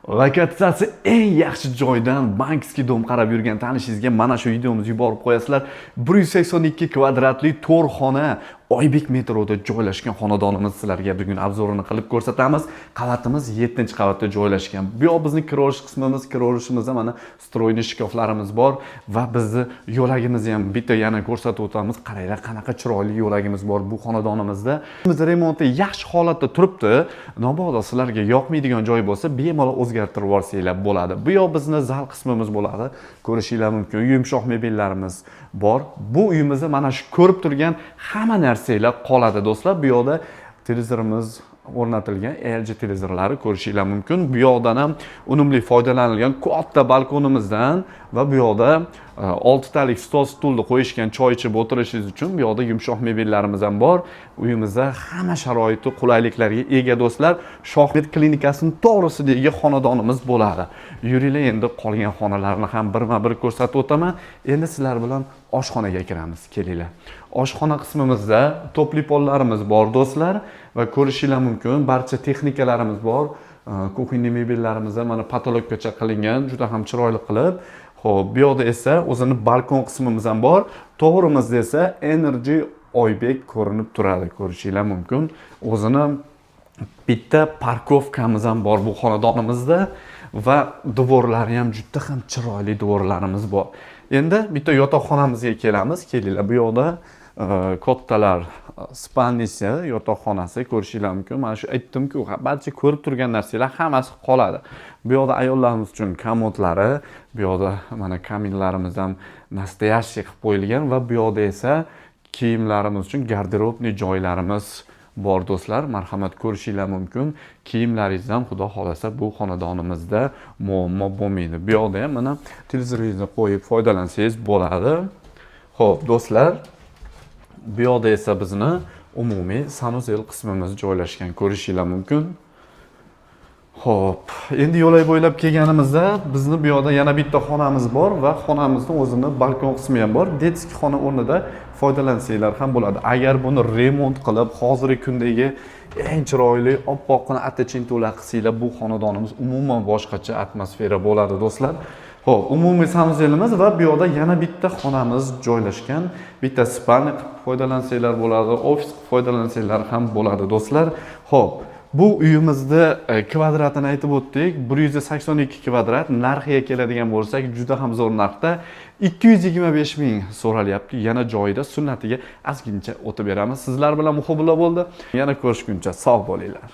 Lokatsiyasi eng yaxshi joydan банковский дом qarab yurgan tanishingizga mana shu videomizni yuborib qo'yasizlar. 182 kvadratli to'rt xona, Oybek metroda joylashgan xonadonimiz sizlarga bugun обзор ini qilib ko'rsatamiz. Qavatimiz 7-qavatda joylashgan. Bu yoq bizni kiraverish qismimiz, kiraverishimizda mana встроенный shkaflarimiz bor va bizni yo'lagimizni ham bitta yana ko'rsatib o'tamiz. Qaranglar, qanaqa chiroyli yo'lagimiz bor bu xonadonimizda. Biz remonti yaxshi holatda turibdi. Mabodo sizlarga yoqmaydigan joy bo'lsa, bemalol o'zgartirib yuborsanglar bo'ladi. Bu yoq bizni zal qismimiz bo'ladi. Ko'rishinglar mumkin. Yumshoq mebellarimiz bor. Bu uyimizda mana shu ko'rib turgan hamma narsanglar qoladi, do'stlar. Bu yoqda televizorimiz o'rnatilgan, LG televizorlari ko'rishinglar mumkin. Bu yoqdan ham unumli foydalanilgan katta balkonimizdan va bu yoqda oltitalik stol, stulni qo'yishgan, choy ichib o'tirishingiz uchun bu yoqda yumshoq mebellarimiz ham bor. Uyimizda hamma sharoiti, qulayliklarga ega, do'stlar. Shohmed klinikasining to'g'risidagi xonadonimiz bo'ladi. Yuringlar, endi qolgan xonalarni ham birma-bir ko'rsatib o'taman. Endi sizlar bilan oshxonaga kiramiz. Kelinglar. Oshxona qismimizda тёплый pollarimiz bor, do'stlar, va ko'rishinglar mumkin, barcha texnikalarimiz bor. Кухонный mebellarimiz ham mana потолок gacha qilingan, juda ham chiroyli qilib. Xo'p, bu yoqda esa o'zini balkon qismimiz ham bor. To'g'rimizda esa Energy Oybek ko'rinib turadi, ko'rishinglar mumkin. O'zini bitta парковка miz ham bor bu xonadonimizda va двор lari ham juda ham chiroyli двор larimiz bor. Endi bitta yotoqxonamizga kelamiz. Kelinglar, bu yoqda kattalar спальни si, yotoqxonasi ko'rishinglar mumkin. Mana shu aytdimku, barcha ko'rib turgan narsalar hammasi qoladi. Bu yoqda ayollarimiz uchun komodlari, bu yoqda mana kaminlarimiz ham настоящий qilib qo'yilgan va bu yoqda esa kiyimlarimiz uchun гардеробный joylarimiz bor, do'stlar. Marhamat, ko'rishinglar mumkin. Kiyimlaringiz ham, xudo xohlasa, bu xonadonimizda muammo bo'lmaydi. Bu yoqda ham mana televizoringizni qo'yib foydalansangiz bo'ladi. Ho'p, do'stlar, bu yoqda esa bizni umumiy санузел qismimiz joylashgan, ko'rishinglar mumkin. Ho'p, endi yo'lak bo'ylab kelganimizda bizni bu yoqda yana bitta xonamiz bor va xonamizni o'zini balkon qismi ham bor. Детский xona o'rnida foydalansanglar ham bo'ladi. Agar buni remont qilib, hozirgi kundagi eng chiroyli oppoqqina ata-chin to'la qilsanglar, bu xonadonimiz umuman boshqacha atmosfera bo'ladi, do'stlar. Ho'p, umumiy санузел imiz va bu yoqda yana bitta xonamiz joylashgan. Bitta спальня qilib foydalansanglar bo'ladi, ofis qilib foydalansanglar ham bo'ladi, do'stlar. Ho'p, bu uyimizni kvadratini aytib o'tdik. 182 kvadrat. Narxiga keladigan bo'lsak, juda ham zo'r narxda, 225 ming so'ralyapti. Yana joyida sunnatiga ozgincha o'tib beramiz. Sizlar bilan Muhibullo bo'ldi. Yana ko'rishguncha sog' bo'linglar.